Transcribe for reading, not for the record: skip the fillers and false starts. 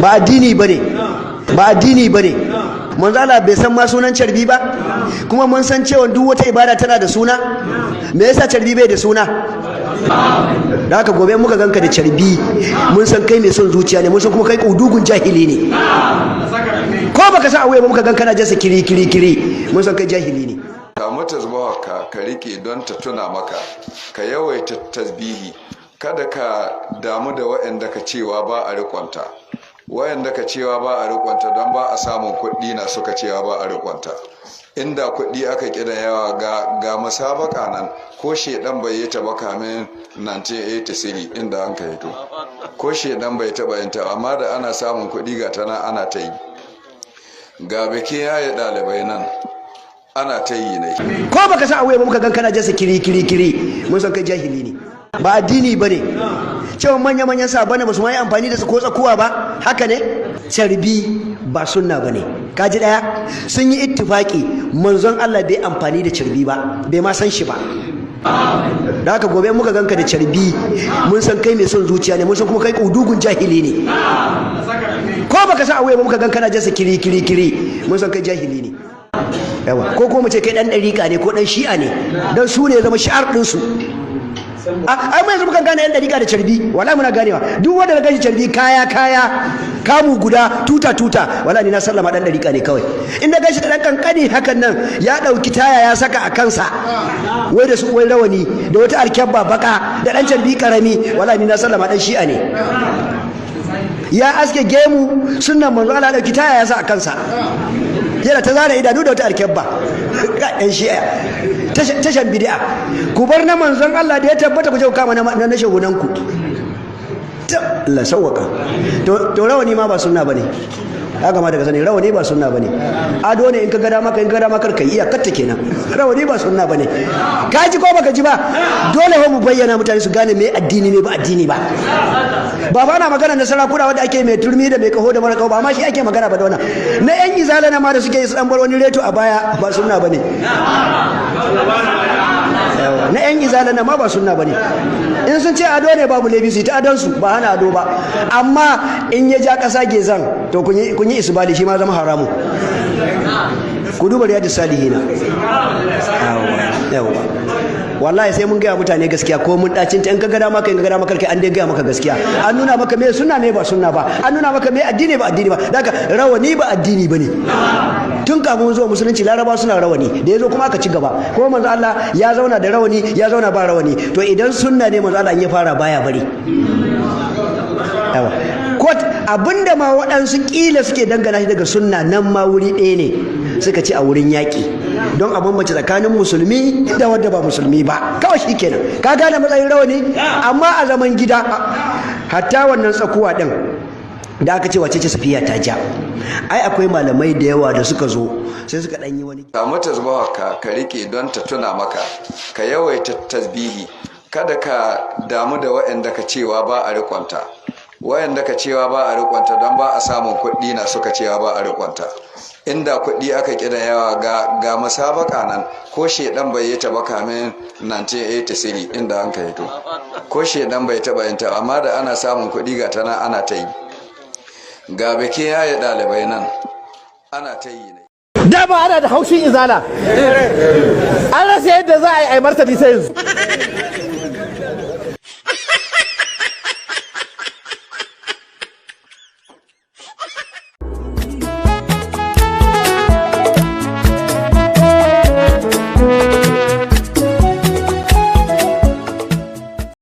Ba addini bane, ba addini bane. Manzo Allah bai san ma sunan carbi ba. Kuma mun san cewa duk wata ibada tana da suna. Me yasa carbi bai da suna? Da haka gobe muka ganka da carbi, mun san kai mai son zuciya ne, mun san kuma kai kudugun jahili ne. Ko baka sa a wuya ba, muka gan kana jasa kiri kiri kiri, mun san kai jahili ne. Samu tasbaha ka rike don ta tuna maka, ka yawaita tasbihi. Kada ka damu da waɗanda ka cewa ba a rikonta. Waɗanda ka cewa ba a rikonta don ba a samun kuɗi na suka cewa ba a rikonta. Inda kuɗi aka kira yawa, ga musabaka nan, ko shedan bai yi ta ba kamin 1983 inda an ka hito, ko shedan bai taɓa yin ta. Amma da ana samun kuɗi, ga ta nan ana ta yi. Ga bikin yaye ɗalibai nan ana ta yi ne. Ko baka sa a wuya ba, muka gan kana jasa kiri kiri kiri, mun san kai jahili ne. Ba addini bane. Cewa manya manyan sabana ba su ma yi amfani da su ko tsakuwa ba, haka ne. Carbi ba sunna bane. Kaji daya, sun yi ittifaki manzon Allah bai amfani da carbi ba, bai ma san shi ba. Da haka gobe muka ganka da carbi, mun san kai mai son zuciya ne, mun san kuma kai kudugun jahili ne. Ko baka sa a wuya ba, muka gan kana jasa kiri kiri kiri, mun san kai jahili ne. Yawa, ko kuma mu ce kai dan dariƙa ne ko dan Shi'a ne, dan su ne zama shi'ar ɗinsu. Ai mai yanzu mukan gane yan dariƙa da carbi. Wallahi muna ganewa. Duk wanda da gashi carbi, kaya kaya, kamu guda, tuta tuta, wallahi ni na sallama dan dariƙa ne kawai. In da gashi da dan kankani hakan nan, ya dauki taya ya saka a kansa, wai da su wai rawani da wata alkyabba baka da dan carbi karami, wallahi ni na sallama dan Shi'a ne. Ya aske gemu, sunnan manzo Allah, dauki taya ya sa a kansa, yana ta zara idanu da wata alkyabba. Ɗan Shi'a, tashan bid'a. Ku bar na manzon Allah da ya tabbata, ku je ku kama na shehunan ku. Allah sawwaka. To rawani ma ba sunna bane. Ya kamata ka sani, rawani ba sunna bane, ado ne. In ka ga dama ka, in ka ga dama kar ka yi, iya katta kenan. Rawani ba sunna bane. Ka ji ko baka ji ba? Dole mu bayyana mutane su gane me addini ne, ba addini ba. Ba na magana na sarakuna wanda ake mai turmi da mai kaho da mara kaho ba ma shi ake magana ba. Da wannan na yan Izala na ma da suke yi, su dan bar wani reto a baya, ba sunna bane. Na yan Izala na ma ba sunna bane. In sun ce ado ne, babu laifi, su yi ta adon su, ba hana ado ba. Amma in ya ja kasa gezan, to kun yi isbali, shi ma zama haramu. Ku duba Riyadu Salihina. Yawa, wallahi sai mun gaya mutane gaskiya ko mun dacin ta. In ka ga dama kai, in ka ga dama kai, an dai gaya maka gaskiya. An nuna maka me sunna ne, ba sunna ba. An nuna maka me addini, ba addini ba. Daga rawani ba addini bane. Tun kafin zuwa musulunci Laraba suna rawani, da yazo kuma aka ci gaba. Kuma manzo Allah ya zauna da rawani, ya zauna ba rawani. To idan sunna ne, manzo Allah in ya fara baya bari. Yawa, ko abinda ma waɗansu ƙila suke dangana shi daga sunna nan ma, wuri ɗaya ne suka ci, a wurin yaƙi, don a bambance tsakanin musulmi da wanda ba musulmi ba. Kawai shi kenan ka gane matsayin rawani. Amma a zaman gida, hatta wannan tsakuwa ɗin da aka ce wace ce Safiya ta ja, ai akwai malamai da yawa da suka zo sai suka ɗan yi wani Samu tasbaha ka rike don ta tuna maka, ka yawaita tasbihi. Kada ka damu da waɗanda ka cewa ba a rikonta. Waɗanda ka cewa ba a rikonta don ba a samun kuɗi na suka cewa ba a rikonta. Inda kuɗi aka kira yawa, ga musabaka nan, ko shedan bai yi ta ba kamin 1983 inda an ka hito, ko shedan bai taɓa yin ta. Amma da ana samun kuɗi, ga ta nan ana ta yi. Ga bikin yaye ɗalibai nan ana ta yi ne. Dama ana da haushin Izala, an rasa yadda za a yi martani sai yanzu.